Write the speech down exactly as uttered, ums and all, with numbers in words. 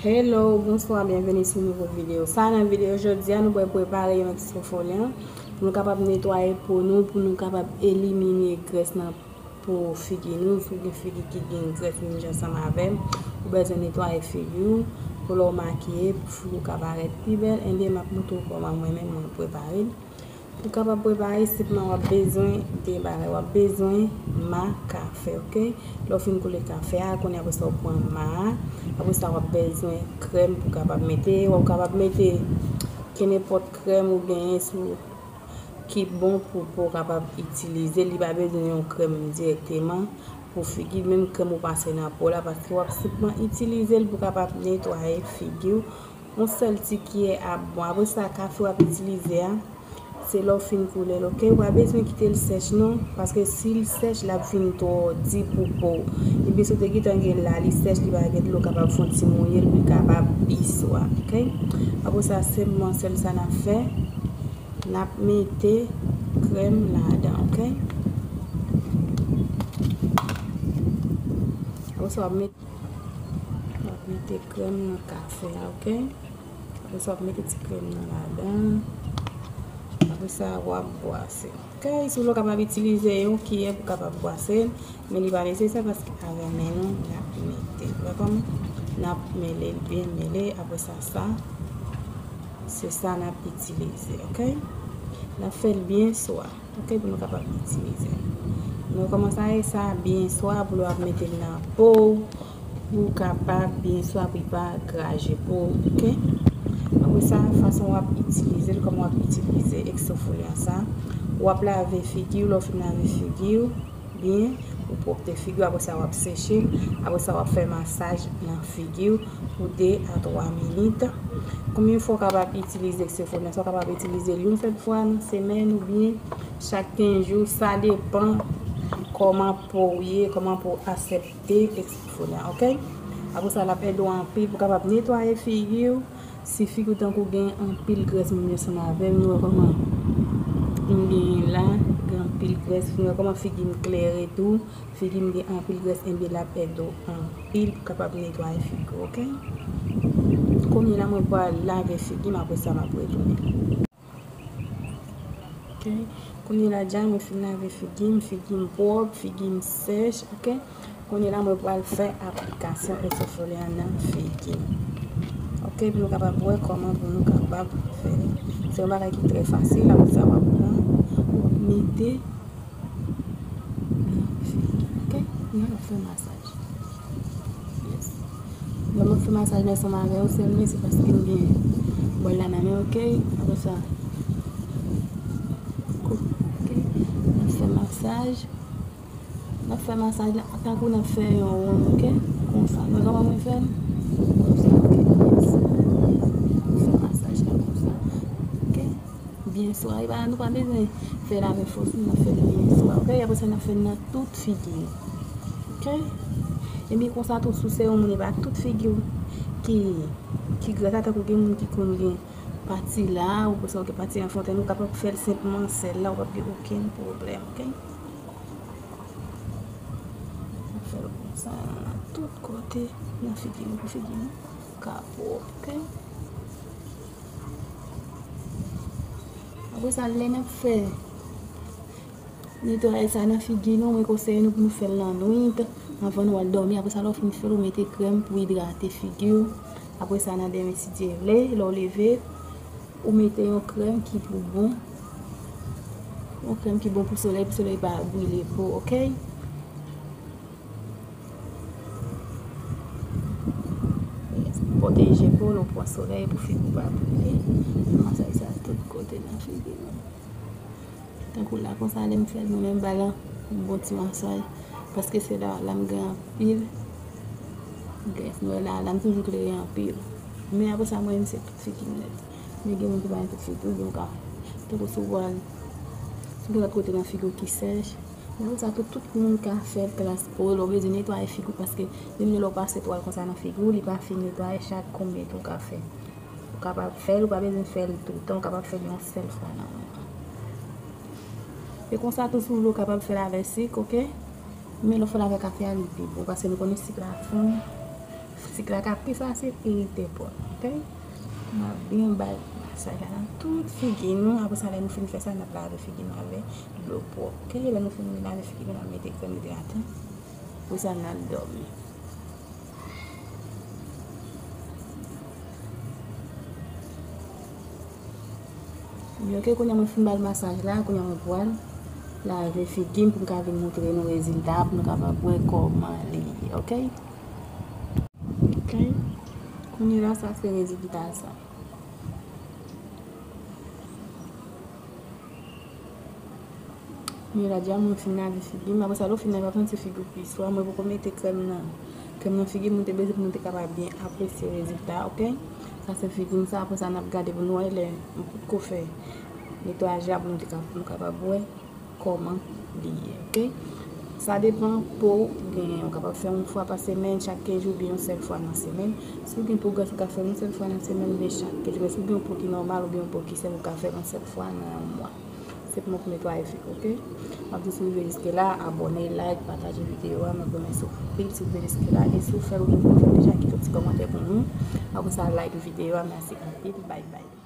Hello, bonswa, byenveni sou nouvo videyo. Sa nan videyo jodi a, nou pral prepare yon eksfoliyan pou nou kapab netwaye po nou, pou nou kapab elimine grès nan po figi nou. Si w gen figi ki gen grès menm jan ansanm avè m, ou bezwen netwaye figi w pou lè w makiye, pou figi w ka parèt pi bèl. Ebyen, m ap montre w kòman mwen menm mwen prepare l. Pou kapab prepare, senpman w ap bezwen de bagay. W ap bezwen ma kafe, oke? Lè w fin koule kafe a, kounye a apre sa w pran ma a. Apre sa, w ap bezwen krèm pou kapab mete. W ap kapab mete kenenpòt krèm ou genyen sou ki bon pou po w kapab itilize. Li pa bezwen yon krèm dirèkteman pou figi, menm krèm ou pase nan po la, paske w ap senpman itilize l pou kapab netwaye figi w. Yon sèl ti kiyè ap bon. Apre sa, kafe w ap itilize a, se lè w fin koule l, oke? Ou pa bezwen kite l sèch non, paske si l sèch, l ap vin twò di pou po w. Epi si w te gentan gen la, li sèch, li pa gen dlo, w kapab fè yon ti mouye l pou l kapab pi swa, oke? Apre sa, senpman sèl sa n ap fè, n ap mete krèm ladan, oke? Apre sa, w ap mete W ap mete krèm nan kafe a, oke? Apre sa, w ap mete ti krèm nan ladan. Apre sa, w ap bwase. Oke, si w vle, w kapab itilize yon kiyè pou kapab bwase l, men li pa nesesè paske avè men nou, n ap mete. Ou wè kòman? N ap mele l byen mele. Apre sa, sa, se sa n ap itilize, oke? N ap fè l byen swa. Oke, pou nou kapab itilize. Nou wè kòman sa ye, sa byen swa pou lè w ap mete l nan po w, pou w kapab byen swa pou li pa graje po w, oke? Apre sa, fason w ap itilize l, kòman w ap itilize eksfoliyan sa, w ap lave figi w, lè w fin lave figi w byen, ou pwòpte figi w, apre sa w ap seche l, apre sa w ap fè masaj nan figi w pou de a twa minit. Konbyen fwa w kapab itilize eksfoliyan sa? W kapab itilize l yon sèl fwa nan semèn oubyen chak kenz jou, sa depann kòman po w ye, kòman po w aksepte eksfoliyan, oke? Apre sa, l ap ede w anpil pou w kapab netwaye figi w. Si figi w tankou gen anpil grès menm jan ansanm avè m, nou wè kòman m genyen la, gen anpil grès, nou wè kòman figi m klere tou, figi m gen anpil grès, enben l ap ede w anpil pou kapab netwaye figi w, oke? Kounye la, mwen pral lave figi m, apre sa, m ap retounen. Oke. Kounye la, dja mwen fin lave figi m, figi m pwòp, figi m sèch, oke? Kounye la, mwen pral fè aplikasyon eksfoliyan nan figi m. Oke, pou nou kapab wè kòman pou nou kapab fè l. Se yon bagay ki trè fasil, apre sa, w ap pran, w ap mete nan figi m, oke? Kounye a, w ap fè masaj. Yes. Lè m ap fè masaj la ansanm avè w, sèlman se paske m gen bòl la nan men, oke? Apre sa, oke? N ap fè masaj. N ap fè masaj la tankou n ap fè yon wonn, oke? Konsa. Nou wè kòman mwen fè l? Konsa, oke? Yes. N ap fè masaj la konsa. Oke? Byen swa. E pa, nou pa bezwen fè l avèk fòs, n ap fè l byen swa, oke? Apre sa, n ap fè l nan tout figi nou. Oke? Ebyen, konsa tou, si w se yon moun, e pa tout figi w ki, ki grès la, tankou gen moun ki konn gen pati la, ou konsa, ou gen pati an fonten, ou kapab fè l senpman sèl la, ou p ap gen okenn pwoblèm, oke? N ap fè l konsa, nan tout kote, nan figi nou, pou figi nou ka pwòp, oke? Apre sa, lè n ap fè netwayaj sa nan figi nou, mwen konseye nou pou nou fè l nan nwit, anvan nou al dòmi. Apre sa, lè w fin fè l, ou mete krèm pou idrate figi w. Apre sa, nan demen, si Dye vle, lè w leve, ou mete yon krèm ki pou bon. Yon krèm ki bon pou solèy, pou solèy pa brile po, oke? Pwoteje po w, lè w pran solèy pou figi w pa brile. Masaj sa tout kote nan figi nou. Tankou la konsa, lè m fè l, mwen menm ba l yon bon ti masaj. Paske se la, la m gen anpil grès. Nou wè la, la m toujou klere anpil. Men apre sa, mwen menm se tout figi m nèt. Men gen moun ki pa gen tout figi, oubyen w ka, tankou si w pral, si w gen lòt kote nan figi w ki sèch, men sa tou, tout moun ka fè l klas po, lè w bezwen netwaye figi w, paske menm lè w pase twal konsa nan figi w, li pa fin netwaye chak konbyen tan w ka fè. Ou kapab fè l, ou pa bezwen fè l toutan, ou kapab fè l yon sèl fwa nan mwa. E konsa tou, si w vle, ou kapab fè l avèk sik, oke? Men lè w fè l avèk kafe a, li pi bon, paske nou konnen sik la fonn, Tik la ka pi fasil irite pwòp, ok? N ap byen bay masaj la nan tout figi nou. Apre sa, lè nou fin fè sa, n ap lave figi nou avèk dlo pwòp, ok? Lè nou fin lave figi nou, n ap mete krèm idratan. Apre sa, n ap dòmi. Ok, kounye a mwen fin ba l masaj la, kounye a mwen pral lave figi m pou m ka vin montre nou rezilta a, pou nou kapab wè kòman li ye, ok? Ok. Kounye la, sa se rezilta sa. Kounye la, deja mwen fin lave figi m. Apre sa, lè w fin lave, w ap santi figi w pi swa. Mwen poko mete krèm nan, krèm nan figi m, mwen te bezwen pou nou te kapab byen apresye rezilta, ok? Sa se figi m sa. Apre sa, n ap gade pou nou wè lè m potko fè netwayaj la pou nou te ka, pou nou kapab wè kòman li ye, ok? Sa depan po ou genyen. Ou kapab fè yon fwa pa semèn, chak kenz jou, oubyen yon sèl fwa nan semèn. Si w gen po gras, ou ka fè l yon sèl fwa nan semèn, oubyen chak kenz jou. Men si w gen yon po ki nòmal, oubyen yon po ki sèk, ou ka fè l yon sèl fwa nan yon mwa. Se pou nou pou netwaye figi, ok? M ap di si w rive jiske la, abòne, like, pataje videyo a, m ap remèsye w anpil si w rive jiske la. E si w fè l, ou gen pou w fè l deja, kite yon ti kòmantè pou nou. Apre sa, like videyo a, mèsi anpil, bye bye.